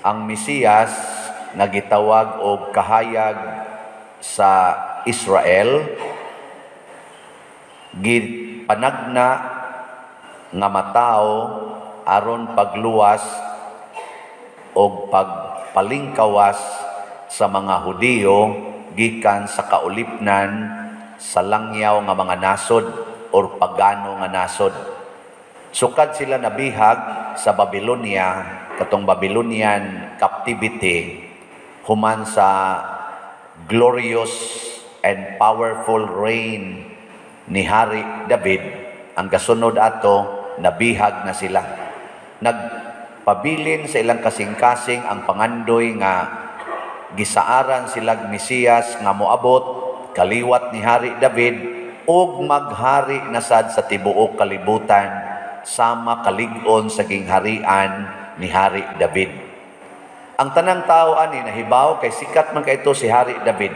Ang Mesiyas nga gitawag og kahayag sa Israel, gipanagna nga matawo aron pagluwas og pagpalingkawas sa mga Hudiyo gikan sa kaulipnan sa langyaw nga mga nasod or pagano nga nasod. Sukad sila nabihag sa Babylonia, katong Babylonian captivity, human sa glorious and powerful reign ni Hari David, ang kasunod ato, nabihag na sila. Nagpabilin sa ilang kasing-kasing ang pangandoy nga gisaaran silag Mesiyas nga moabot kaliwat ni Hari David ug maghari na sad sa tibuok kalibutan sama kalig-on sa gingharian ni Hari David. Ang tanang tao ani nahibaw kay sikat man kayto si Hari David.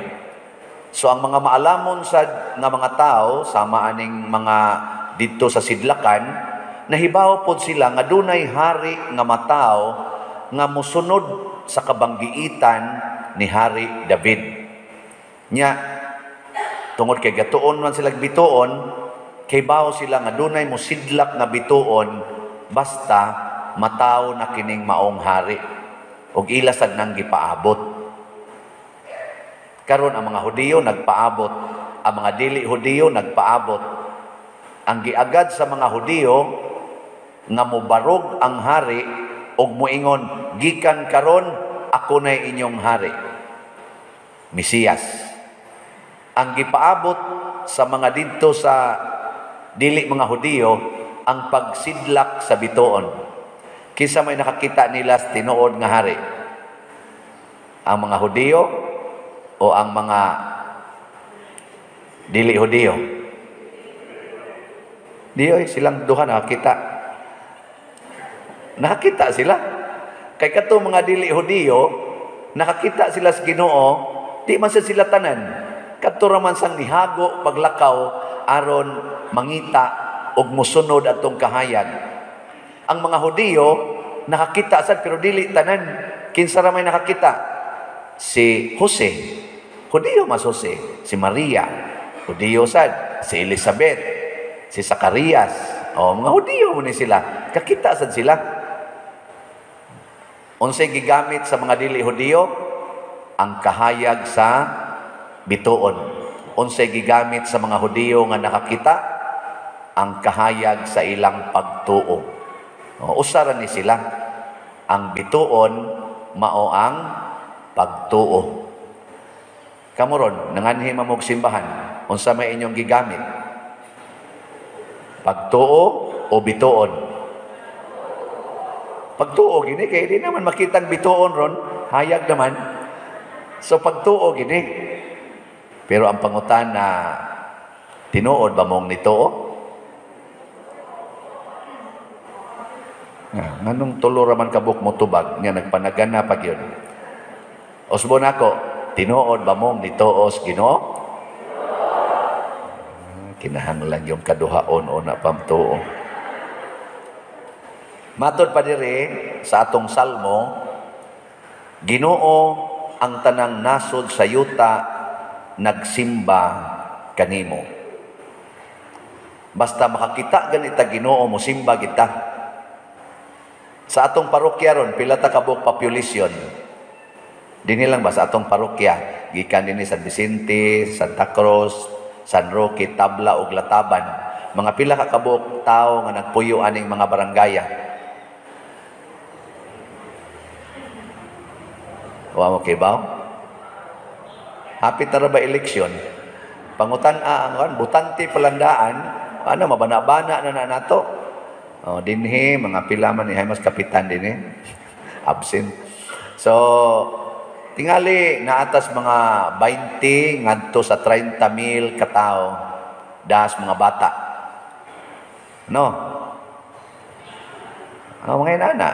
So ang mga maalamon sad nga mga tao sama aning mga didto sa sidlakan, nahibaw pod sila nga dunay hari nga matawo nga mosunod sa kabanggiitan ni Hari David. Nya tungod kay gatuon man sila bituon, kay bawo sila nga dunay mosidlak nga bituon basta matawo na kining maong hari ug ila sad nang gipaabot. Karon ang mga Hudiyo nagpaabot, ang mga dili Hudiyo nagpaabot. Ang giagad sa mga Hudiyo nga mobarog ang hari ug moingon, "Gikan karon ako nay inyong hari." Mesiyas. Ang gipaabot sa mga didto sa dili mga Hudiyo ang pagsidlak sa bituon. Kinsa may nakakita nila sa tinuod nga hari? Ang mga Hudiyo o ang mga dili Hudiyo? Di oy, silang duha nakakita. Nakakita sila. Kay kato mga dili Hudiyo, nakakita sila sa Ginoo, di man sa sila tanan. Kadto ra man sang nihago paglakaw aron mangita og mosunod atong kahayag. Ang mga Hudiyo nakakita sad pero dili tanan. Kinsa ra may nakakita? Si Jose. Hudiyo mas Jose. Si Maria. Hudiyo sad. Si Elizabeth. Si Zacarias. O, mga Hudiyo mo ni sila. Kakita sad sila. Unsay gigamit sa mga dili Hudiyo? Ang kahayag sa bituon. Unsay gigamit sa mga Hudiyo nga nakakita? Ang kahayag sa ilang pagtuo. O, usa ra ni sila. Ang bituon mao ang pagtuo. Kamo ron, nanganhi man mog simbahan, unsa may inyong gigamit? Pagtuo o bituon? Pagtuo gini kay di naman makitang bituon ron, hayag naman. So pagtuo gini. Pero ang pangutana, tinuod ba mong nituo? Nga, nganong tulo ra man kabuk mo tubag nga nagpanagana pag yun. Usbon ako, tinuod ba mong nituo sa Ginoo? Kinahanglan yung kaduhaon o na pamtuo. Matod pa diri sa atong salmo, Ginoo ang tanang nasod sa yuta nagsimba kanimo. Basta makakita ganita Ginoo, mosimba kita. Sa atong parokya ron, pila ta kabuk population? Dinhi lang ba sa atong parokya? Gikan dinhi San Vicente, Santa Cruz, San Roque, Tabla ug Lataban. Mga pila ka kabuk tawo nga nagpuyo aning mga baranggaya? Wa mo kibaw? Hapit na ra ba eleksyon? Pangutan ang butante palandaan, ano mabana-bana na na nato. Oh, dinhi mga pila man ni mas kapitan dinhi. Absent. So tingali naatas mga 20 ngadto sa 30 mil katao das mga bata. No? Ang mga inana.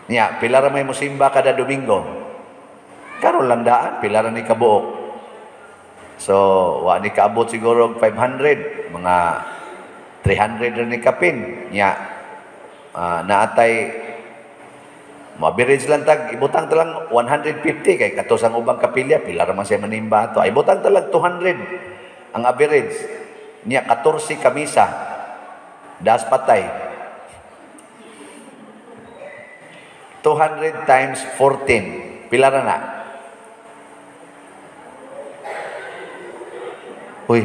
Nya, pila ra may musimba kada Domingo? Karon lang daan, pila ra ni kabuok. So, wa ni kaabot siguro og 500, mga 300 ra ni kapin. Nya, naatay Mo-average lang tag ibutang ta lang 150 kay kato sa ubang kapilya pila ra man siya manimba ato. Ay, ibutang ta lang 200 ang average. Niya 14 kamisa. Das patay. 200 times 14. Pila ra na? Uy.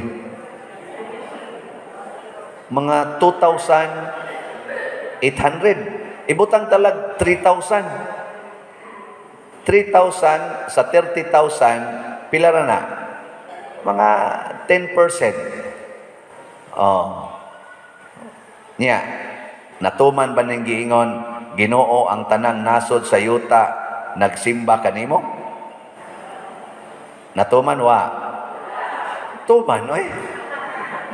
Mga 2,800. Ibutang talag 3,000. 3,000 sa 30,000, pila ra na? Mga 10%. Oh. Niya, natuman ba ning giingon, Ginoo ang tanang nasod sa yuta, nagsimba kanimo? Natuman wa? Tuman, oy.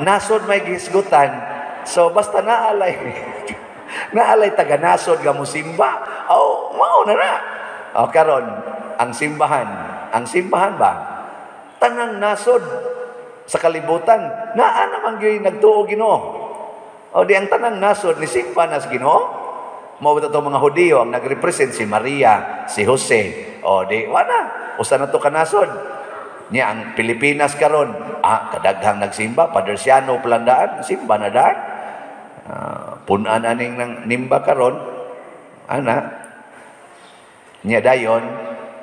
Nasod may gisgutan. So, basta naalay. Naalay taga nasod nga mosimba. Oh, mao na na. O karon, ang simbahan, ba? Tanang nasod sa kalibutan, naa naman gyud nagtuo Ginoo. O di ang tanang nasod ni simba nas Ginoo. Mao ba to mga Hudiyo ang nagrepresent si Maria, si Jose. O di wala, usa na to ka nasod. Niya ang Pilipinas karon, kadaghang nagsimba, Padre Siano palandaan, simba na daan. Punan aning nang nimba karon, ana. Niya dayon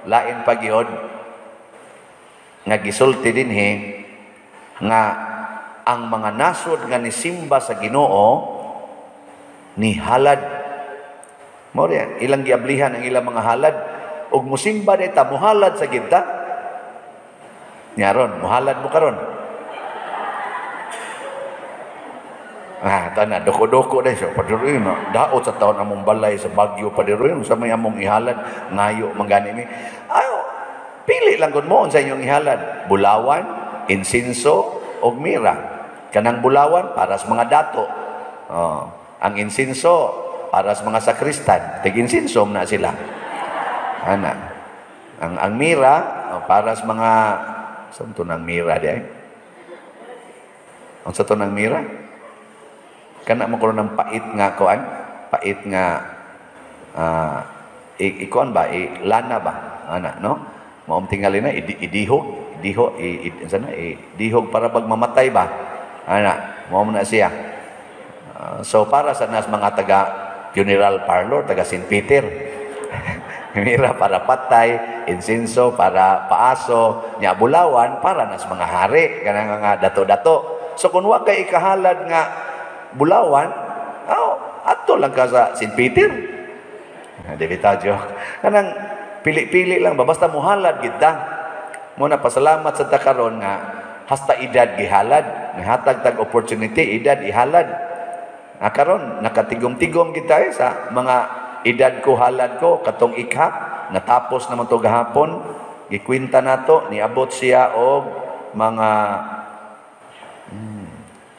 lain pa gyud nga gisulti dinhi nga ang mga nasod nga nisimba sa Ginoo ni halad. Mao riyan ilang giablihan ang ilang mga halad ug musimba day ta mohalad sa kita. Niya ron mohalad mo karon. Tana doko-doko dai sa padiroy no. Daot sa taon among balay sa Baguio padiroy sa may among ihalad ngayo man gani mi. Ayo, pili lang gud mo unsa inyong ihalad. Bulawan, insinso og mira. Kanang bulawan para sa mga dato. Oh, ang insinso para sa mga sakristan. Tig insinso na sila. Ana. Ang mira para sa mga sa to nang mira di ay. Unsa to nang mira? Kana mo kuno ng pait nga kuan, pait nga ikuan ba, lana ba, ana no? Maom tingali na idihog, idihog, sana idihog para pag mamatay ba, ana, mao na siya. So para sa nas mga taga funeral parlor, taga St. Peter. Mira para patay, insinso para paaso, nya bulawan para nas mga hari, kanang mga dato-dato. So kun wa kay ikahalad nga bulawan, oh, ato lang ka sa St. Peter. Di bitaw joke. Kanang pili-pili lang ba, basta muhalad gid ta. Muna pasalamat sa takaron nga hasta edad gihalad, nihatag tag opportunity edad ihalad. Karon nakatigom-tigom kita sa mga edad ko halad ko katong ikhap natapos naman to gahapon, gikwenta nato niabot siya og mga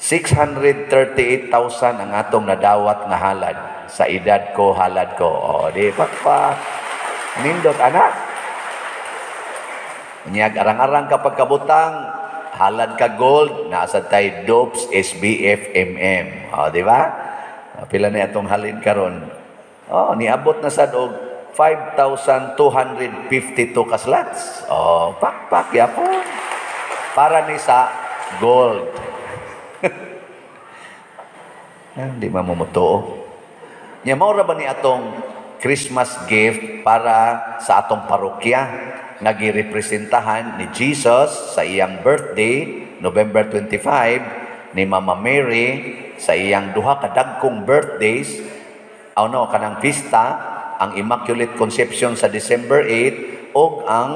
638,000 ang atong nadawat nga halad sa edad ko halad ko. O di pakpak nindot anak. Unyag arang-arang kapag kabutang halad ka gold naa sad tay Dopes SBF MM. O di ba? Pila na atong halin karon? O niabot na sad og 5,252 ka slots. O pakpak yapon. Para ni sa gold. Hindi mamumutuo. Nya mao ra ba ni atong Christmas gift para sa atong parokya nga girepresentahan ni Jesus sa iyang birthday November 25, ni Mama Mary sa iyang duha ka dagkong birthdays, ano kanang pista, ang Immaculate Conception sa December 8 ug ang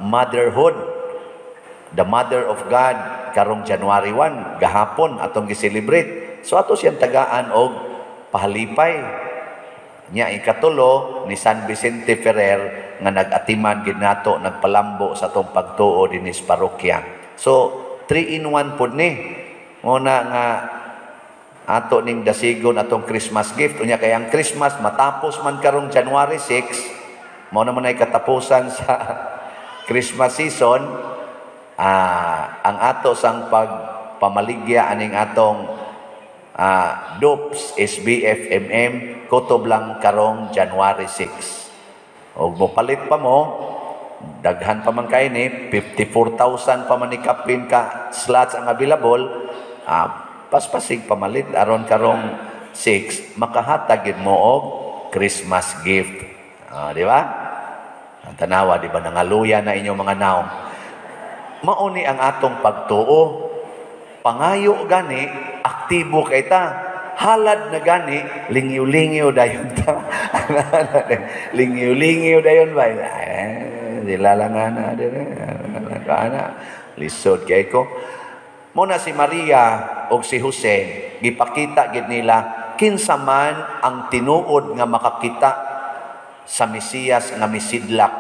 Motherhood, the Mother of God karong January 1 gahapon atong gi-celebrate. So ato siyang tagaan og pahalipay. Nya ikatulo ni San Vicente Ferrer nga nag-atiman gid nato, nagpalambo sa atong pagtuo dinhi sa parokya. So 3 in 1 pud ni. Muna nga ato ning dasigon atong Christmas gift. Unya kay ang Christmas matapos man karong January 6, mao naman ay katapusan sa Christmas season. Ang ato sang pagpamaligya aning atong Dopes SBFMM kutob lang karong January 6. Og mopalit pa mo, daghan pa man kay ni 54,000 pa man ni kapin ka slots ang available, paspasig pamalit aron karong 6 makahatag gid mo og Christmas gift. Di ba? Ang tanawa, di ba nangaluya na inyong mga naong. Mao ni ang atong pagtuo. Pangayo gani, aktibo kay ta. Halad na gani, lingyo-lingyo dayon ta. Lingyo-lingyo dayon ba? Eh, dila lang ana, ana. Lisod kay ko. Muna si Maria og si Jose, gipakita gid nila kinsa man ang tinuod nga makakita sa Mesiyas nga misidlak,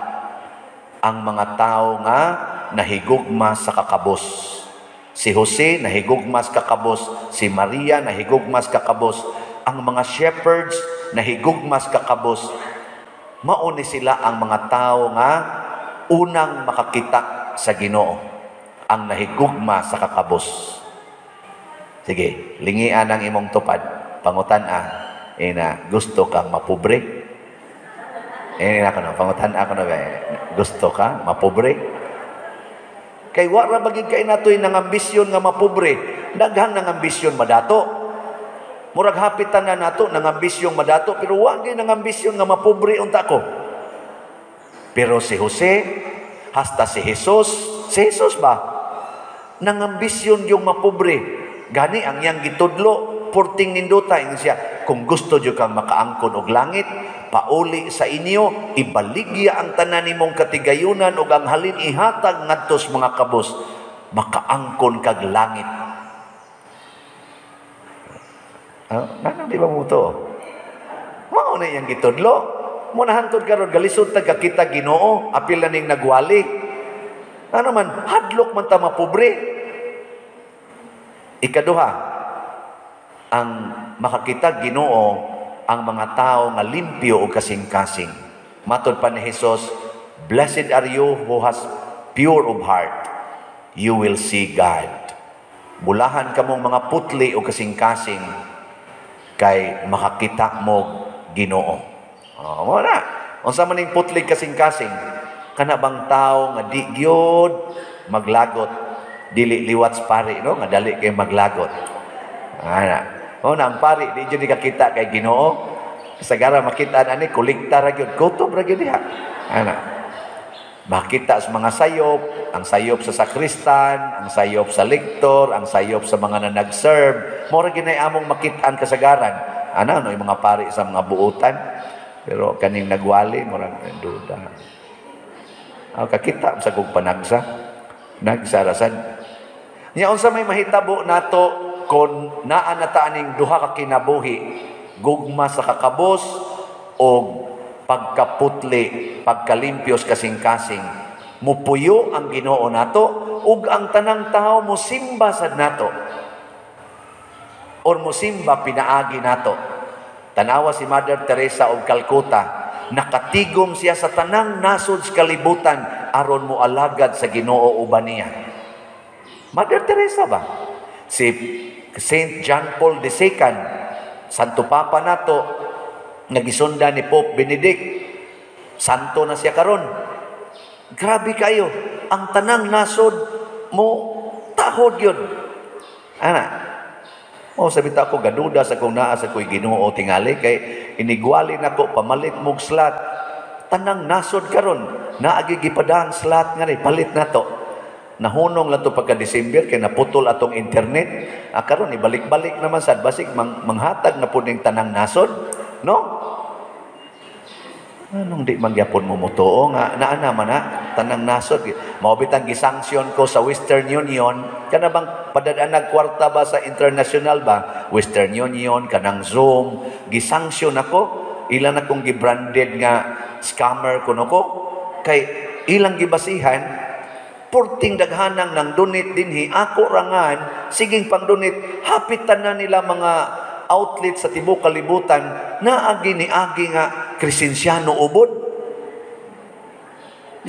ang mga tao nga nahigugma sa kakabos. Si Jose nahigugma sa kakabos, si Maria nahigugma sa kakabos, ang mga shepherds nahigugma sa kakabos. Mao ni sila ang mga tao nga unang makakita sa Ginoo, ang nahigugma sa kakabos. Sige, lingian ang imong tupad, pangutan-a, ina gusto kang mapobre? Eh, ako na, pangutan ako na, gusto ka mapobre? Kay wa ra bagid kay natoy nang ambisyon nga mapobre, daghang nang ambisyon madato. Murag hapit tanan nato nang ambisyong madato, pero wa gyud nang ambisyon nga mapobre unta ko. Pero si Jose, hasta si Jesus ba? Nang ambisyon yung mapobre. Gani ang iyang gitudlo, purting nindota ingon siya, kung gusto jud kang makaangkon og langit, pauli sa inyo, ibaligya ang tanan nimong katigayunan ug ang halin ihatag ngadto sa mga kabos, makaangkon kag langit. Ano di ba mo to? Mao na iyang gitudlo. Mo na hangtod karon galisod ta kakita Ginoo, apil na ning nagwali. Ano man, hadlok man ta mapobre. Ikaduha, ang makakita Ginoo ang mga tao nga limpyo o kasing-kasing. Matod pa ni Jesus, "Blessed are you who has pure of heart, you will see God." Bulahan kamong mga putli o kasing-kasing kay makakita mo Ginoo. Oh, mo na. Unsa man ning putli kasing-kasing? Kana bang tao nga di gyud maglagot, dili liwat sa pari, no, nga dali kay maglagot. Ana. Oh, na ang pari di jud kakita kay Ginoo. Sagara makita na ni kolekta ra gyud, kutob ra gyud diha. Ana. Makita sa mga sayop, ang sayop sa sakristan, ang sayop sa lektor, ang sayop sa mga na nag-serve. Mao ra gyud nay among makit-an kasagaran. Ana no yung mga pari sa mga buutan. Pero kaning nagwali murag duda. Aw kakita sa kog panagsa. Nagsarasan. Nya unsa may mahitabo nato kon naa na ta aning duha ka kinabuhi, gugma sa kakabos o pagkaputli, pagkalimpios kasing-kasing? Mupuyo ang Ginoo nato ug ang tanang tao mosimba sad nato. Or mosimba pinaagi nato. Tanawa si Mother Teresa og Calcutta, nakatigom siya sa tanang nasod sa kalibutan aron mo alagad sa Ginoo uban niya. Mother Teresa ba? Si Saint John Paul II, Santo Papa nato, nagisunda ni Pope Benedict, santo na siya karon. Grabe kayo, ang tanang nasod mo tahod yun. Ana, oh, sabi ta ako, gaduda sa kung naa sa ko'y Ginoo tingali, kay inigwali nako pamalit mog slot. Tanang nasod karon, naagi gipadang slot nga ni palit nato. Nahunong lang to pagka December kay naputol atong internet. Ah, karon ibalik-balik naman sad basig manghatag na pud ning tanang nasod, no? Anong di man gyapon mo motuo nga naa naman na tanang nasod? Mao bitang gisanksyon ko sa Western Union, kana bang padad-anag kwarta ba sa international ba? Western Union, kanang Zoom, gisanksyon ako, ilan akong gibranded nga scammer kuno ko kay ilang gibasihan purting daghanang nang donate dinhi, ako rangan siging pang donate, hapit tanan nila mga outlet sa tibuok kalibutan naagi ni agi nga Kresensiano ubod.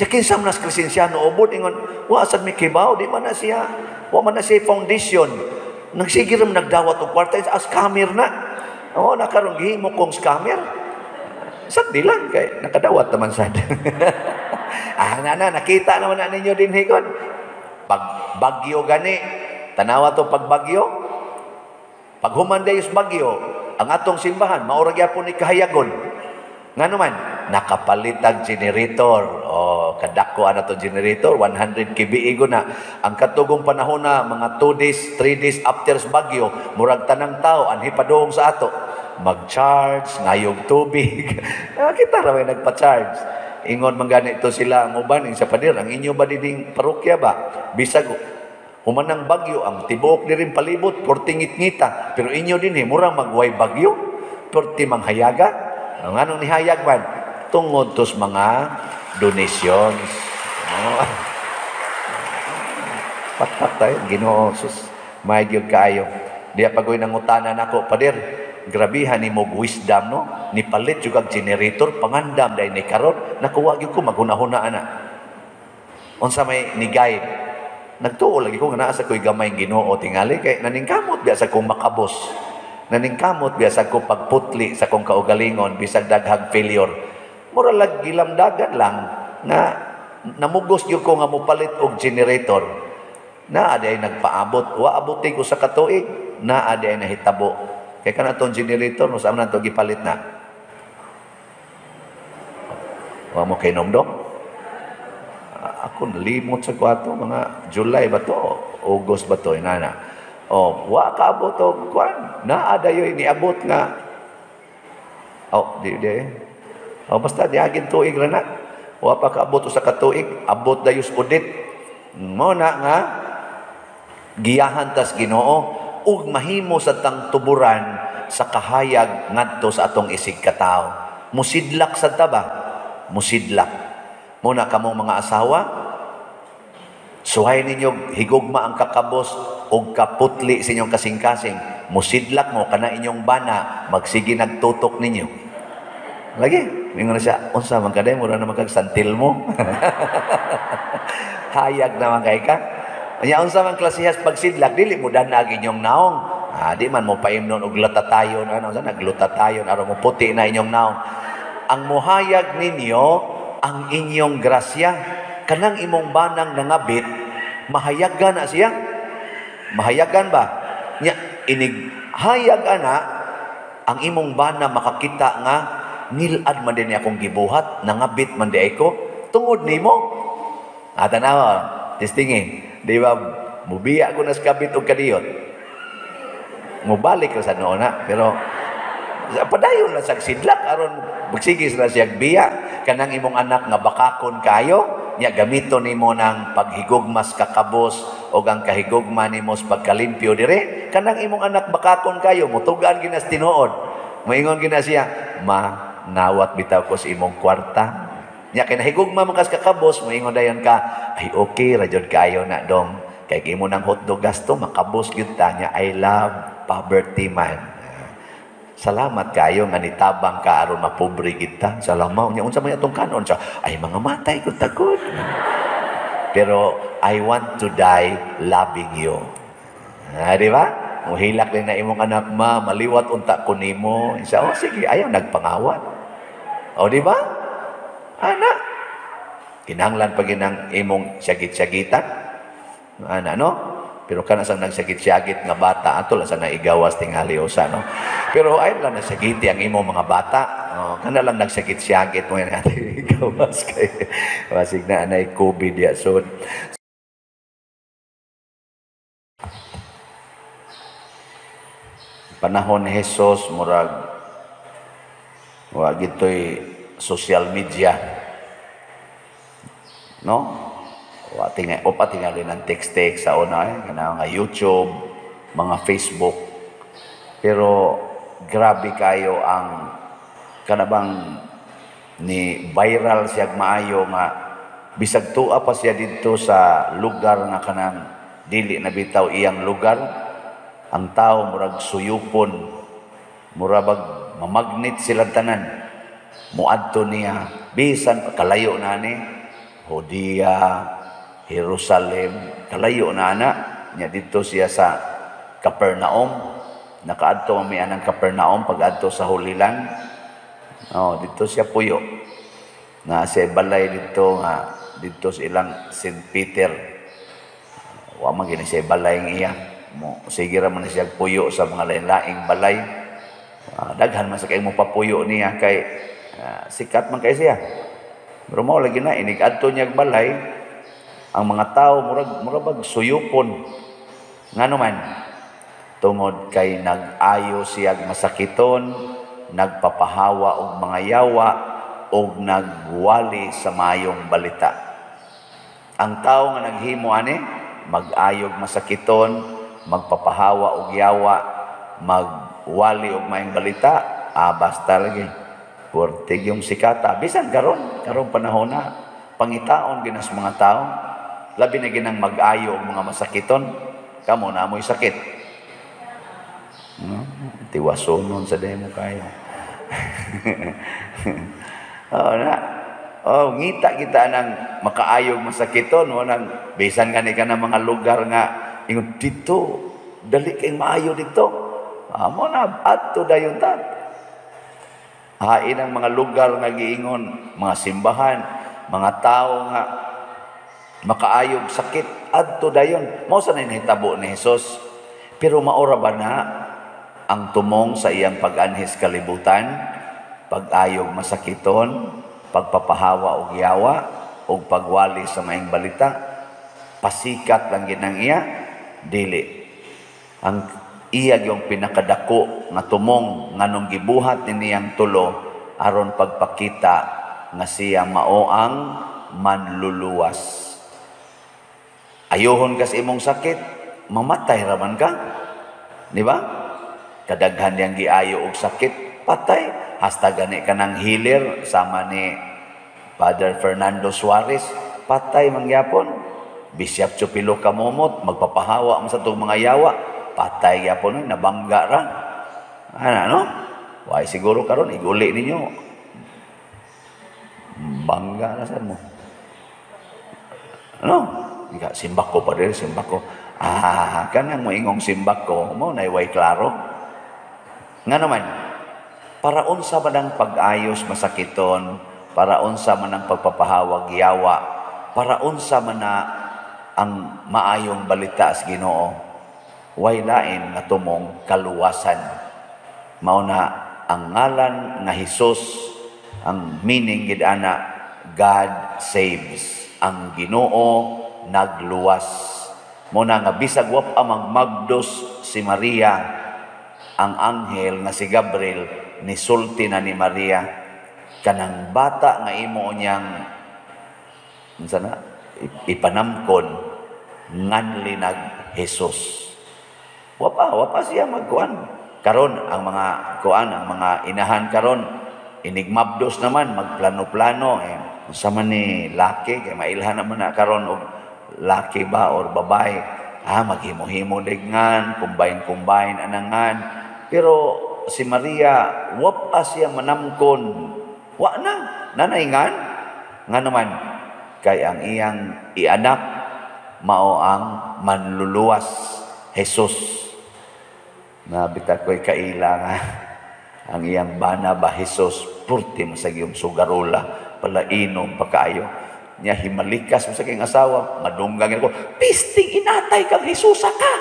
Ya kinsa man nas Kresensiano ubod, ingon wa sad mi kibaw, di man na siya, wa man na siya foundation. Nagsige ra man nagdawat og kwarta as scammer na. Oh, na karon gihimo kong scammer. Sagdi lang kay nakadawat naman sad. Ah, na nakita naman na ninyo din higon. Pag bagyo gani, tanawa to pag bagyo. Pag human dayos bagyo, ang atong simbahan mao ra gyapon ni kahayagon. Ngano man, nakapalitag generator. O kadako ana to generator, 100 kVA go na. Ang katugong panahon na mga 2 days, 3 days after sa bagyo, murag tanang tao anhi padung sa ato. Mag-charge, ngayog tubig. Kita ra may nagpa-charge. Ingon man gani ito sila ang uban sa pader, ang inyo ba dining parokya ba? Bisag human ang bagyo, ang tibuok diring palibot, portingit-ngita. Pero inyo din murang magway bagyo, porti manghayaga. Ang anong nihayag man? Tungod tos mga donations. Oh. Pakpak tayo, Ginoo sus, may gyud kaayo. Diya pagoy nangutana nako, pader, grabihan ni mo wisdom no, nipalit jud kag generator pangandam dai ni karon, nakuha gyud ko maghuna-huna ana. Unsa may ni guide? Nagtuo lagi ko nga naa sa koy gamay Ginoo tingali kay naningkamot biya sa kong makabos. Naningkamot biya sa ko pagputli sa kong kaugalingon bisag daghang failure. Mura lag gilamdagan lang nga namugos gyud ko nga mopalit og generator. Naa di ay nagpaabot, wa abuti ko sa katuig, naa di ay nahitabo. Kay kana tong generator no saan nato gipalit na? Wa mo kay nomdom? Ako nalimot sa kwarto mga July ba to? August ba to inana? Oh, wa kaabot og kuan. Naa dayoy niabot nga. Oh, di di. Oh, basta diagin tuig ra na. Wa pa kaabot usa ka tuig, abot dayos audit. Mo na nga giyahan tas Ginoo ug mahimo sa tang tuburan sa kahayag ngadto sa atong isig katawo. Musidlak sad ta ba? Musidlak. Mo na kamong mga asawa, suhay ninyo higugma ang kakabos og kaputli sa inyong kasing-kasing. Musidlak mo kana inyong bana, magsige nagtutok ninyo. Lagi, mingon na siya, unsa man kaday, mura naman kag santil mo. Hayag naman kay ka. Nya unsa man klasehas pagsidlak, dili mo danag inyong naong. Ah, di man mo paimnon og lutatayon, ano sa naglutatayon aron mo puti na inyong naong. Ang muhayag ninyo ang inyong grasya, kanang imong banang nangabit, mahayagan na siya. Mahayagan ba? Nya inig hayag ana ang imong bana makakita nga nilad man din akong gibuhat, nangabit man di ko tungod nimo. Ah, tanawa, testingi. Di ba mubiya ko nas kabit og kadiyot. Mubalik ra sa noon na, pero padayon lang sa sidlak aron magsigis na siya biya kanang imong anak nga bakakon kayo nya gamiton nimo ng paghigugmas kakabos o ang kahigugma nimo sa pagkalimpyo dire kanang imong anak bakakon kayo mutugaan ginas tinuod moingon gina siya ma nawat bitaw ko sa imong kwarta nya kay nahigugma man kas kakabos moingon dayon ka ay okay ra jud kayo na dong kay imo nang hotdog gasto makabos gyud ta nya I love poverty man. Salamat kayo nga nitabang ka aron mapobre kita. Salamat nya unsa may atong kanon siya ay mga matay ko tagod. Pero I want to die loving you. Ah, di ba? Muhilak din na imong anak ma, maliwat unta ko nimo. Siya, oh sige, ayaw nagpangawat. O di ba? Ana. Kinahanglan pa ginang imong syagit-syagitan. Ana no? Pero kana sang nagsagit-syagit nga bata ato lang sa naigawas tingali usa no. Pero ay lang nasagiti ang imong mga bata. Oh, kana lang nagsagit-syagit mo yan ating igawas kay basig na anay COVID ya so. Panahon ni Jesus murag wa gitoy social media. No? Wa tingali opa tingali ng text-text sa una kana mga YouTube, mga Facebook. Pero grabe kayo ang kanabang ni viral siya maayo nga bisag tuwa pa siya didto sa lugar nga kanang dili na bitaw iyang lugar. Ang tao murag suyupon, murabag mamagnet sila tanan. Muadto niya bisan kalayo na ni Judea, Jerusalem, kalayo na ana nya didto siya sa Capernaum. Nakaadto mi anang Capernaum pagadto sa Holy Land. Oh, dito siya puyo. Na siya balay dito nga dito sa ilang St. Peter. Wa man gini siya balay ng iya. Mo sige ra man siya puyo sa mga lain-laing balay. Daghan man sa kay mo papuyo niya kay sikat man kay siya. Pero mao lagi na inig adto niya balay ang mga tao murag murag bag suyupon. Ngano man? Tungod kay nag-ayo siya masakiton, nagpapahawa og mga yawa og nagwali sa mayong balita. Ang tao nga naghimo ani, mag-ayog masakiton, magpapahawa og yawa, magwali og mayong balita, basta lagi. Puwerte yung sikata. Bisan karon, karong panahon na, pangitaon ginas mga tao, labi na ginang mag-ayo og mga masakiton, kamo na mo'y sakit. No? Tiwasonon sa demo kayo. Oh, na. Oh, ngita kita nang makaayog masakiton, mo nang bisan gani ka ng mga lugar nga ingon dito, dali kay maayo dito. Ah, mo na adto dayon ta. Hain ang mga lugar nga giingon, mga simbahan, mga tao nga makaayog sakit adto dayon. Mao sa nahitabo ni Hesus. Pero maora ba na ang tumong sa iyang pag-anhis kalibutan, pag-ayog masakiton, pagpapahawa og yawa, og pagwali sa maayong balita? Pasikat lang ginang iya? Dili. Ang iya yung pinakadako nga tumong nganong gibuhat ni niyang tulo aron pagpakita nga siya mao ang manluluwas. Ayuhon kas imong sakit, mamatay raman ka. Di ba? Kadaghan niyang giayo og sakit, patay. Hasta gani ka ng healer sama ni Father Fernando Suarez, patay mangyapon. Bisyap Chupilo kamumot, magpapahawa mo sa itong mga yawa, patay gyapon, nabangga ra. Ano, no? Why siguro karon iguli ninyo. Bangga na sad mo. Ano? Ika, simbak ko pa rin, simbak ko. Ah, kanang mo ingong simbak ko, mo na way klaro. Nga naman, para unsa man ang pag-ayos masakiton, para unsa man ang pagpapahawag yawa, para unsa man na ang maayong balita sa Ginoo, way lain nga tumong kaluwasan. Mao na ang ngalan nga Hesus, ang meaning gid ana, God saves. Ang Ginoo nagluwas. Mao na nga bisag wa pa magmagdos si Maria, ang anghel nga si Gabriel nisulti na ni Maria, kanang bata nga imo niyang unsa na ipanamkon, nganli nag Jesus. Wa pa siya magkuan. Karon ang mga kuan, ang mga inahan karon inigmabdos naman, magplano-plano eh. Unsa man ni laki kay mailhan naman na karon og laki ba or babae. Ah, maghimo-himo digngan, combine-combine anangan. Pero si Maria wa pa siya manamkon. Wa na, nanay ngan. Nga naman kay ang iyang ianak mao ang manluluwas, Jesus. Nabita ko'y kaila nga ang iyang bana ba Jesus, purti masag yung sugarola, palainom pa kaayo. Nya himalikas mo sa kayong asawa, madunggang ko, pisting inatay kang Jesus ka.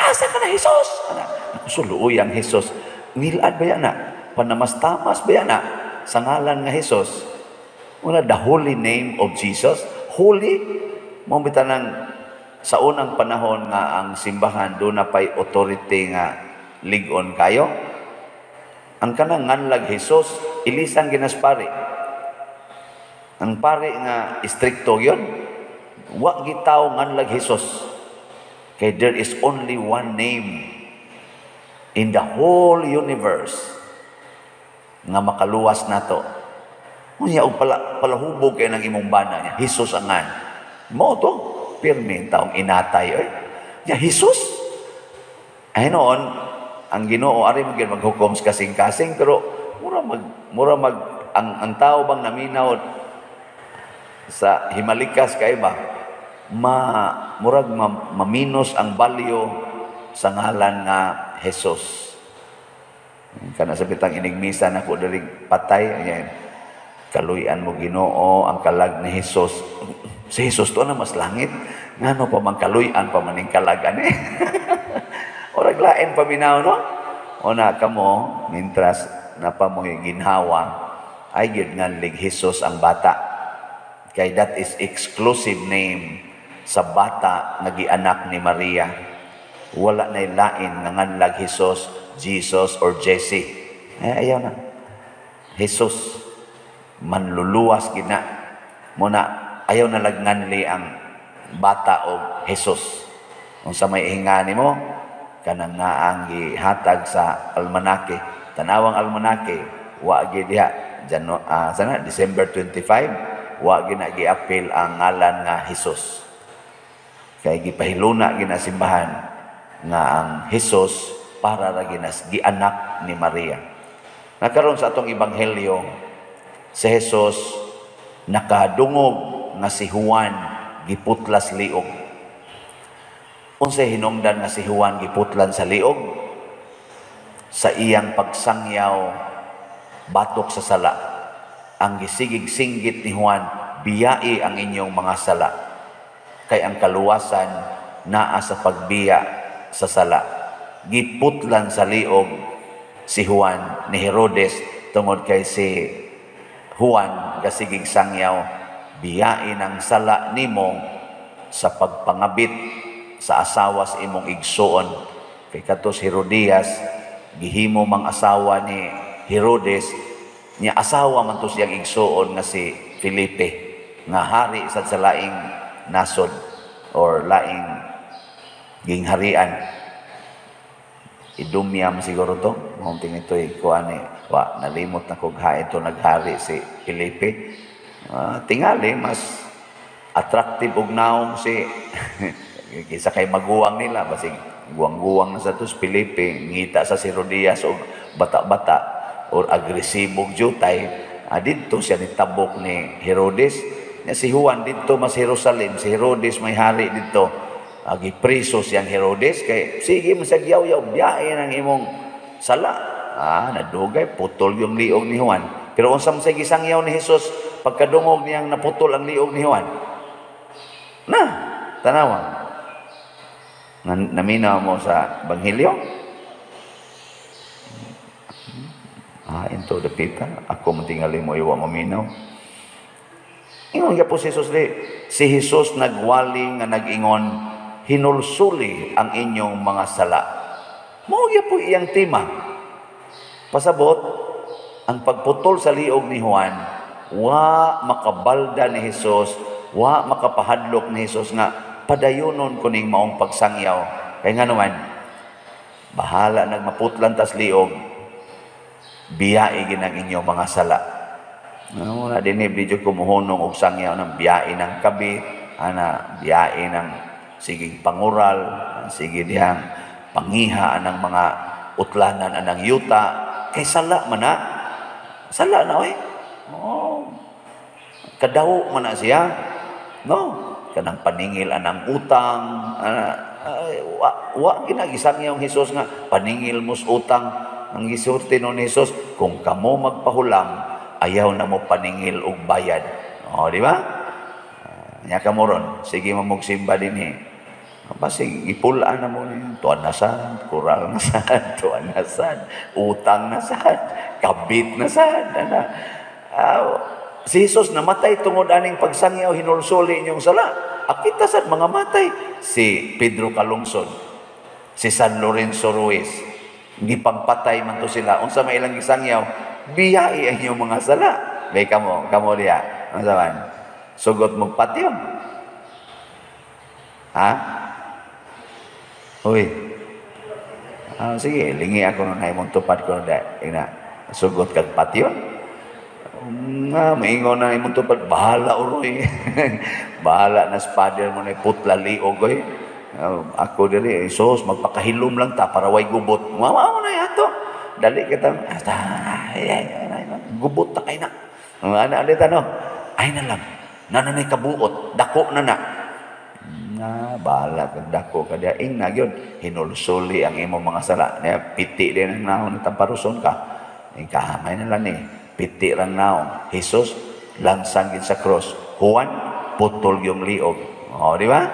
Asa ka na Jesus? Ako suluoy ang Jesus. Ngilad ba yan na? Panamastamas ba yan na? Sa ngalan nga Jesus. Una, the holy name of Jesus. Holy, mo ng sa unang panahon nga ang simbahan doon na pa'y authority nga ligon kayo. Ang kanang nganlag Jesus, ilisan ginas pare. Ang pare nga istrikto yun, wa gitaw nganlag Jesus. Kay there is only one name in the whole universe nga makaluwas nato. Unya og pala, palahubog kay ng imong bana niya, Jesus angan. Mo to, pirmi taong inatay oy. Ya Jesus. Ay noon, ang Ginoo ari man gyud maghukom sa kasing-kasing, pero mura mag ang tao bang naminaw sa himalikas kay ba ma murag ma, maminos ang value sa ngalan nga Jesus. Kana sa bitang inigmisa nako diri patay ayan. Kaluy-an mo, Ginoo, ang kalag ni Jesus. Si Jesus to na mas langit. Ngano pa man kaluy-an pa maning kalag ani? Orag lain paminaw, no? O na kamo, mintras napa mo ginhawa, ay gyud nganlig Jesus ang bata. Kay that is exclusive name sa bata nga gianak ni Maria. Wala na lain nga nganlag Jesus, Jesus or Jesse. Eh, ayaw na. Jesus, manluluwas gina. Muna, ayaw na lagnganli ang bata og Jesus. Kung sa may hingani mo, kanang naang gihatag sa almanake. Tanawang almanake, wa gi diha sana December 25, wa gi na giapil ang ngalan nga Jesus. Kay gipahiluna gina simbahan nga ang Jesus para ra ginas gianak ni Maria. Nakaron sa atong ebanghelyo, si Jesus nakadungog nga si Juan giputlas liog. Unsay hinungdan nga si Juan giputlan sa liog? Sa iyang pagsangyaw batok sa sala. Ang gisigig singgit ni Juan, "Biyai ang inyong mga sala. Kay ang kaluwasan naa sa pagbiya sa sala." Giputlan sa liog si Juan ni Herodes tungod kay si Juan gasigig sangyaw, "Biyain ang sala nimo sa pagpangabit sa asawa sa imong igsuon." Kay kato si Herodias, gihimo mang asawa ni Herodes, niya asawa man to siyang igsuon nga si Felipe, nga hari sa laing nasod or laing gingharian. Idumyam siguro to. Mao tingin ito kuan ni wa nalimot na kog ha ito naghari si Felipe. Tingali mas attractive og naong si kaysa kay maguwang nila, basig guwang-guwang na sa tos Felipe, ngita sa si Herodias og bata-bata or agresibo og jutay. Didto siya nitabok ni Herodes. Nya si Juan didto mas Jerusalem, si Herodes may hari didto. Agi preso siyang Herodes kay sige man sa yaw-yaw, "Biyahe ang imong sala." Nadugay putol yung liog ni Juan. Pero unsa man say gisangyaw ni Jesus pagkadungog niyang naputol ang liog ni Juan? Na, tanawa. Naminaw mo sa Ebanghelyo? Into the pita. Ako matingali mo iwa maminaw. Ingon po si Jesus di. Si Jesus nagwali nga nag-ingon, "Hinulsuli ang inyong mga sala." Mao po iyang tema. Pasabot, ang pagputol sa liog ni Juan, wa makabalda ni Jesus, wa makapahadlok ni Jesus nga padayonon kuning maong pagsangyaw. Kay nga naman, bahala nagmaputlan tas liog, biyai ginang inyong mga sala. Ano na din video ko muhunong og sangyaw ng biyai ng kabit, ana biyai ng sige pangural, sige dihang pangiha anang mga utlanan anang yuta, kay sala man na. Sala na oy. Oh. Kadawo man na siya. No? Kanang paningil anang utang, ana, ay, wa ginagisang yung Jesus nga paningil mos utang. Ang gisulti nun ni Jesus, "Kung kamo magpahulam, ayaw na mo paningil og bayad." O, di ba? Nya kamo ron, sige mamugsimba dinhi. Basig ipulaan na mo ni tuan na sad, kural na sad, tuan na sad, utang na sad, kabit na sad, ana. Si Jesus namatay tungod aning pagsangyaw, "Hinulsuli inyong sala." Akita sad mga matay si Pedro Calungsod, si San Lorenzo Ruiz. Gipangpatay man to sila. Unsa may ilang gisangyaw? "Biyai ang inyong mga sala." May kamo, kamo diha. Unsa man? Sugot mo patyon. Ha? Uy. Sige, lingi ako nung naimong tupad ko na ina. Sugot kag patyon. Nga, maingon na imong tupad, bahala uroy. Bahala na spader mo na putla liog oy. Ako diri, sus, magpakahilom lang ta para way gubot. Mama mo na yato. Dali kita. Ay, ay, ay, gubot ta kay na. Ana ulit ano? Ay na lang. Nananay kabuot, dako na na. Na bahala kag dako ka diha, ingna gyud hinulsuli ang imong mga sala. Niya piti din ang naong tamparuson ka. Ikahamay na lang ni piti rang naong. Jesus langsan gid sa cross. Juan putol yung liog. Oh, di ba?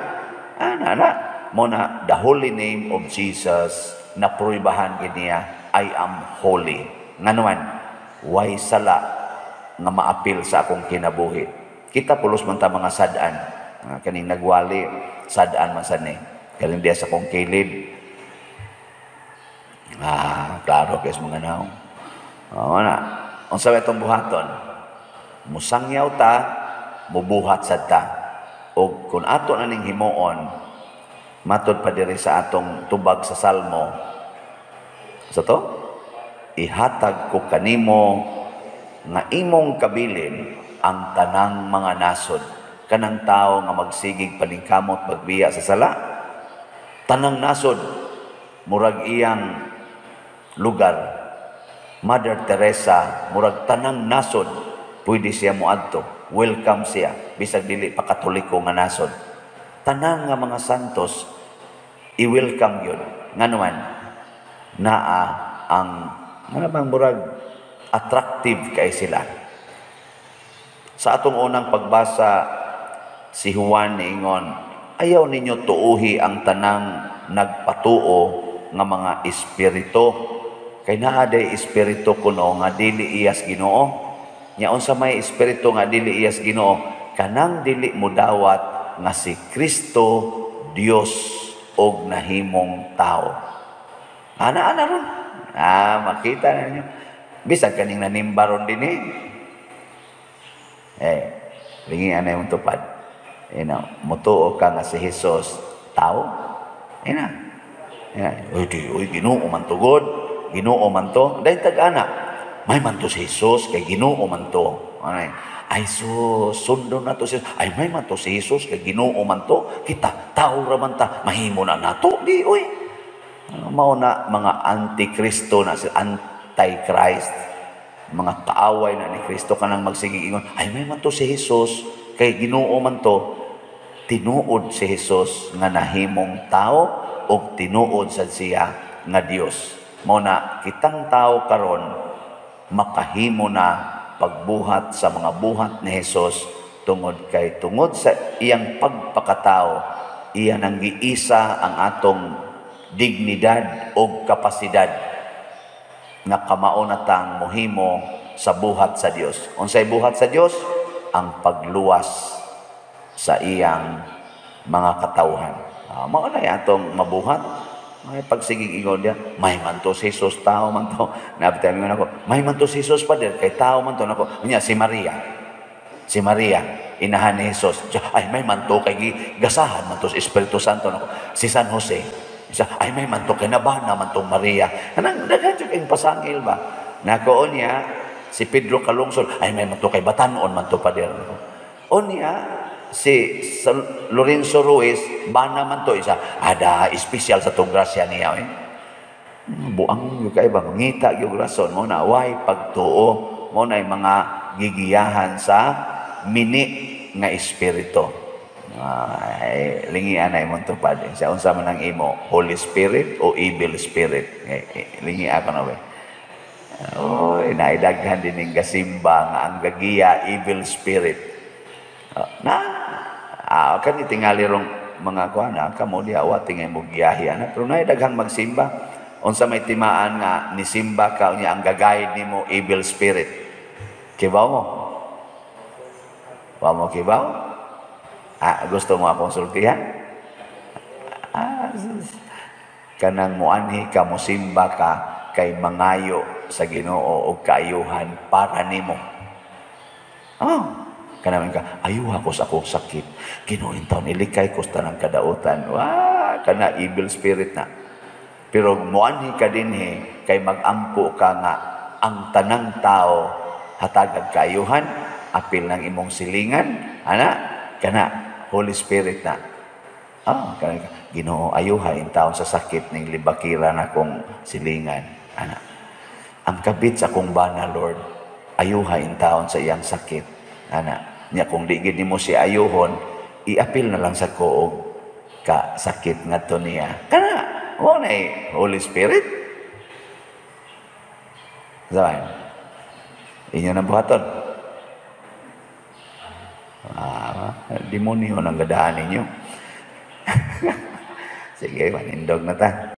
Ana na mo na the holy name of Jesus na pruibahan gid niya, "I am holy." Nganuman way sala nga maapil sa akong kinabuhi. Kita pulos man ta mga sad-an. Kaning nagwali, sad-an man sad ni. Kaning diya sa akong kilid. Ah, klaro kay mga naong. Oo na. Unsa may itong buhaton? Musangyaw ta, mubuhat sad ta. O kung ato na ning himuon, matod pa diri sa atong tubag sa Salmo. Sa to? Ihatag ko kanimo nga imong kabilin ang tanang mga nasod. Kanang tao nga magsigig paningkamot pagbiya sa sala, tanang nasod murag iyang lugar. Mother Teresa, murag tanang nasod pwede siya moadto. Welcome siya bisag dili pa Katoliko nga nasod. Tanan nga mga santos i-welcome yun. Nganuman naa ang mga bang murag attractive kay sila. Sa atong unang pagbasa, si Juan niingon, "Ayaw ninyo tuuhi ang tanang nagpatuo nga mga espiritu." Kay naa day espiritu kuno nga dili iyas Ginoo. Nya unsa may espiritu nga dili iyas Ginoo? Kanang dili mudawat nga si Kristo Dios og nahimong tao. Ana ana ron. Ah, makita na ninyo. Bisag kaning nanimba ron din eh. Eh, lingi ana yung tupad. Mutuo ka nga si Jesus tao. Ina. Ina, uy, di, uy, Ginoo man tugod. Ginoo man to. Dahil tag-ana. May man to si Jesus kay Ginoo man to. Ano ay so sundon na to si, ay may man to si Jesus kay Ginoo man to. Kita tao ra man ta, mahimo na nato di oy. Mao na mga antikristo na si antichrist, mga kaaway na ni Kristo, kanang magsigig ingon, "Ay may man to si Jesus kay Ginoo man to." Tinuod si Jesus nga nahimong tao og tinuod sad siya nga Dios. Mao na kitang tao karon makahimo na pagbuhat sa mga buhat ni Jesus tungod kay tungod sa iyang pagpakatao, iya nang giisa ang atong dignidad o kapasidad nga kamao na tang mohimo sa buhat sa Dios. Unsay buhat sa Dios? Ang pagluwas sa iyang mga katawhan. Mao na atong mabuhat. May pagsigig ingon diya, "May man to si Jesus, tao man to." Nabitay mo nako, "May man to si Jesus, pader, kay tao man to." Nako, unya si Maria. Si Maria, inahan ni Jesus. "Ay may man to kay gasahan man to sa Espiritu Santo." Nako, si San Jose. Isa, "Ay may man to kay nabana man tong Maria." Kanang daghan jud kayong pasangil ba. Nako niya si Pedro Calungsod, "Ay may man to kay batanon man to, pader." Nako. Unya si Lorenzo Ruiz, bana man to, isa, ada espesyal sa tong grasya niya eh. Buang yung kay ba mangita yung rason mo na way pagtuo mo na mga gigiyahan sa mini nga espiritu. Ay, lingi anay mo tupad. Sa unsa man ang imo, Holy Spirit o evil spirit? Eh, lingi ako na ba? Oy, naidaghan din ning gasimba nga ang gagiya evil spirit. Na kani tingali rong mga kuan na kamo diha wa tingay mo giyahi ana, pero naay daghang magsimba. Unsa may timaan nga nisimba ka unya ang gagayad nimo evil spirit? Kibaw mo? Wa mo kibaw? Ah, gusto mo akong sultihan? Ah, kanang muanhi ka, musimba ka kay mangayo sa Ginoo og kaayuhan para nimo. Oh, kanang ka, "Ayuha ko sa akong sakit. Ginoo, taon ilikay ko sa tanang kadautan." Wah, kana evil spirit na. Pero muanhi ka dinhi kay magampo ka nga ang tanang tao hatagag kaayuhan, apil ng imong silingan, ana, kana Holy Spirit na. Ah, kana ka, "Ginoo, ayuha in taon sa sakit ning libakira na kong silingan." Ana. "Ang kabit sa akong bana, Lord, ayuha in taon sa iyang sakit." Ana, nya kung di gid nimo siya ayuhon, iapil na lang sa koog Ka sakit nga to niya. Kana, mao na Holy Spirit. Sabi, inyo nang buhaton. Ah, demonyo nang gadaan ninyo. Sige, manindog na ta.